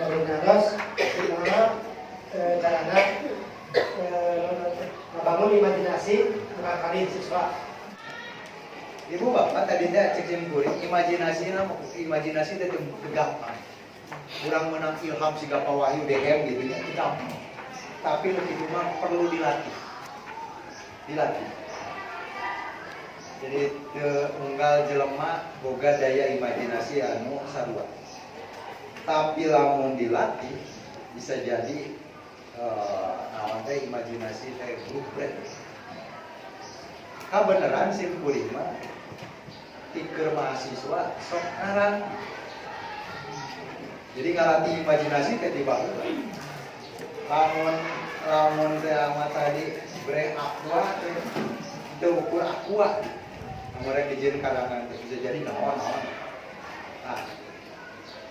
Dari naros kumaha carana ngabangun imajinasi kali siswa. Ibu bapak, tadi teh cek sim kuring imajinasi, imajinasi teh teu gampang. Kurang menang ilham siga Pak Wahyu DM gitu nya, teu gampang. Tapi lebih mah perlu dilatih. Dilatih. Jadi teu unggal jelema boga daya imajinasi anu sarua. Tapi lamun dilatih bisa jadi naon teh, imajinasi teh blueprint. Kabeneran sim kuring mah ti keur mahasiswa sok ngarang. Jadi ngalatih imajinasi teh ti baheula. Lamun lamun teh ama tadi bre aqua teh teu ukur aqua. Lamun rek dijieun karangan teh bisa jadi naon-naon. Nah,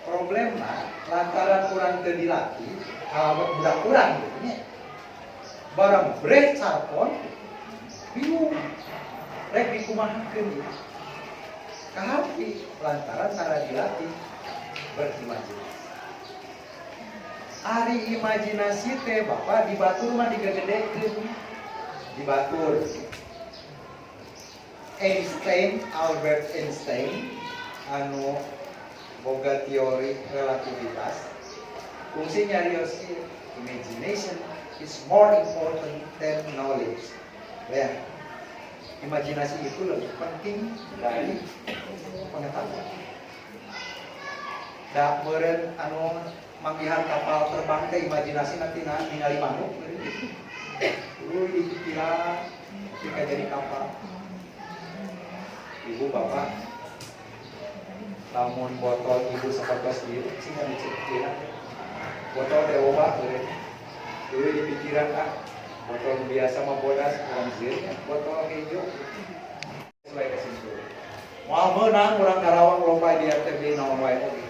problema lantaran kurang teu dilatih, kalau budak kurang gitu nya. Barang bre carpon bingung. Rek dikumahakeun ieu. Kahapi lantaran tara dilatih berimajinasi. Ari imajinasi teh, Bapak, di batur mah digegedekeun. Di batur. Einstein, Albert Einstein anu boga teori relativitas. Fungsi nyarios ieu, imagination is more important than knowledge. Ya. Imajinasi itu lebih penting dari pengetahuan. Da meureun anu manggihan kapal terbang teh imajinasi nanti ningali manuk meureun. Dulu di pikiran ketika jadi kapal. Ibu bapak, lamun botol ibu sapertos ieu sing dicek. Botol teh loba meureun. Dulu di pikiran, ah, botol biasa mah bodas, urang sieun botol hijau. Sesuai kesimpulan. Moal meunang urang Karawang lomba di RTB naon wae oge.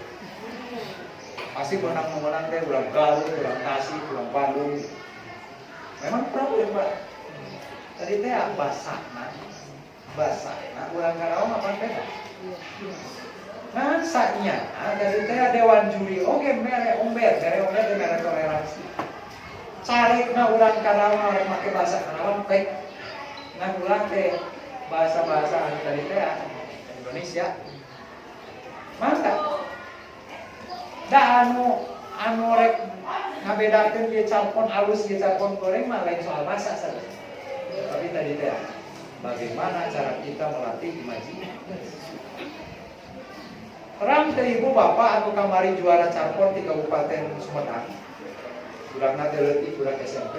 Pasti menang, menang teh urang Garut, urang Tasik, urang Bandung. Memang problem, Pak. Tadi teh basahna, basahna urang Karawang apa beda? Nah, saatnya tadi teh dewan juri oge mere omber, mere omber teh mere toleransi. Carekna urang Karawang rek make bahasa Karawang baik. Ngan ulah teh bahasa-bahasa anu tadi teh Indonesia. Mantap. Da anu anu rek ngabedakeun ieu carpon alus, ieu carpon goreng mah lain soal bahasa saja. Tapi tadi teh bagaimana cara kita melatih imajinasi. Terang teh, ibu bapak, anu kamari juara carpon di Kabupaten Sumedang. Budakna teh leutik, budak SMP.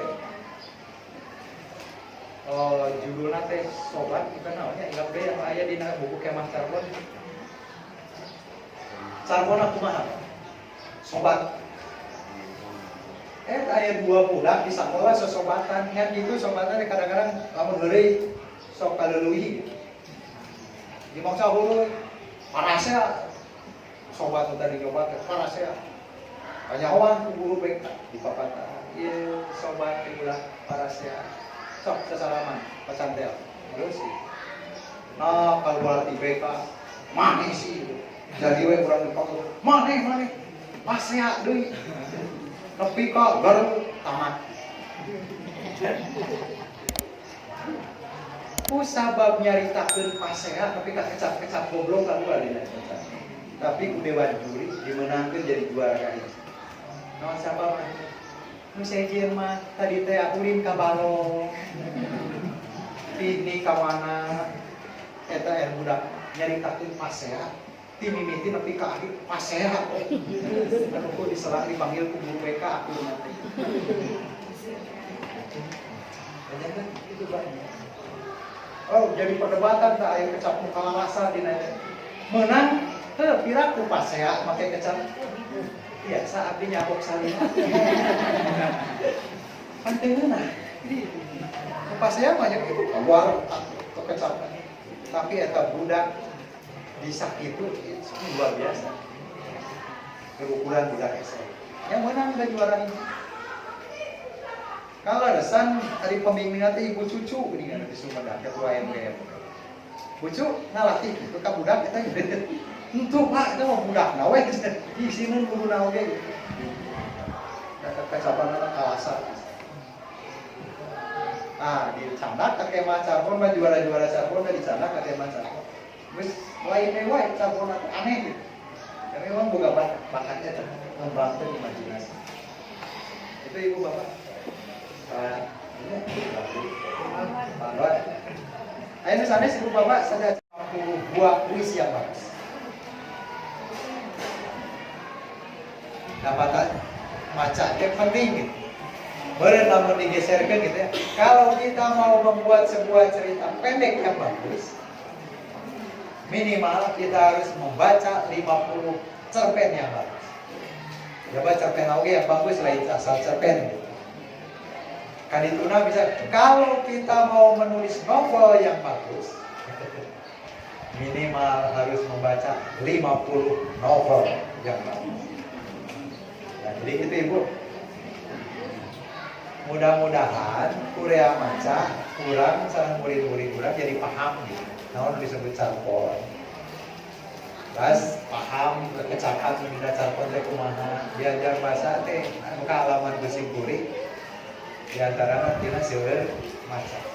Oh, judulna teh sobat kita naonnya ingat deh yang aya dina buku kemah carpon. Carpon aku mah sobat. Aya dua budak di sekolah sosobatan kan gitu, sobatan kadang-kadang lamun heureuy sok kaleuleui gitu. Dimaksa heureui parasea sobat nu tadi nyoba teh parasea. Kanyahoan ku guru BK di papatah. Ieu sobat teh ulah parasea. Sok sasalaman pacantel. Terus sih. Nah, kalau bola di BK maneh sih. Jadi we urang dipanggil, maneh maneh. Pasea deui. Nepi ka baru tamat. Ku sabab nyaritakeun pasea tapi ka kecap-kecap goblok kan ulah dina eta. Tapi ku dewan juri dimenangkeun jadi juara kahiji. Naon sababna? Nu sejen mah tadi teh ulin ka balong. Piknik ka mana? Eta budak nyaritakeun pasea ti mimiti nepi ka akhir pasea. Anu ku diselah dipanggil ku guru BK aku nanti. Banyak kan itu banyak. Oh, jadi perdebatan tak aya kecap nu kalalasa dina eta. Menang heuh piraku pasea make kecap. Biasa abdi nyabok salina. Kan teu ngeunah. Nu pasea mah itu keluar kecap. Tapi eta budak bisa itu luar biasa. Berukuran budak SMP. Yang menang udah juara ini. Kalau resan hari pembimbingan teh Ibu Cucu ini kan di Sumedang, ketua MPM. Bu Cu ngalatih gitu ka budak eta gitu. Henteu, Pak, itu mah budak we isineun guruna oge gitu. Kacapan alasan. Ah, dicandak ka kemah carpon mah, juara-juara carpon mah dicandak ka kemah carpon. Geus lain wae carpon aneh gitu. Ya memang boga bakatnya ngembangkeun imajinasi. Itu ibu bapak. Pak, ini Pak Rod. Ayo sanes, ibu bapak, saja 50 buah puisi yang bagus. Dapat maca yang penting gitu. Boleh namun digeserkan gitu ya. Kalau kita mau membuat sebuah cerita pendek yang bagus, minimal kita harus membaca 50 cerpen yang bagus. Ya, baca cerpen oke yang bagus, lain asal cerpen gitu. Kan itu bisa, kalau kita mau menulis novel yang bagus, minimal harus membaca 50 novel yang bagus. Nah, jadi gitu, Ibu. Mudah-mudahan kurea maca kurang sareng murid-murid kurang jadi paham gitu. Naon disebut carpon. Terus paham kecakan dina carpon teh kumaha. Diajar bahasa teh muka halaman ku simkuring, di antara tina seueur maca.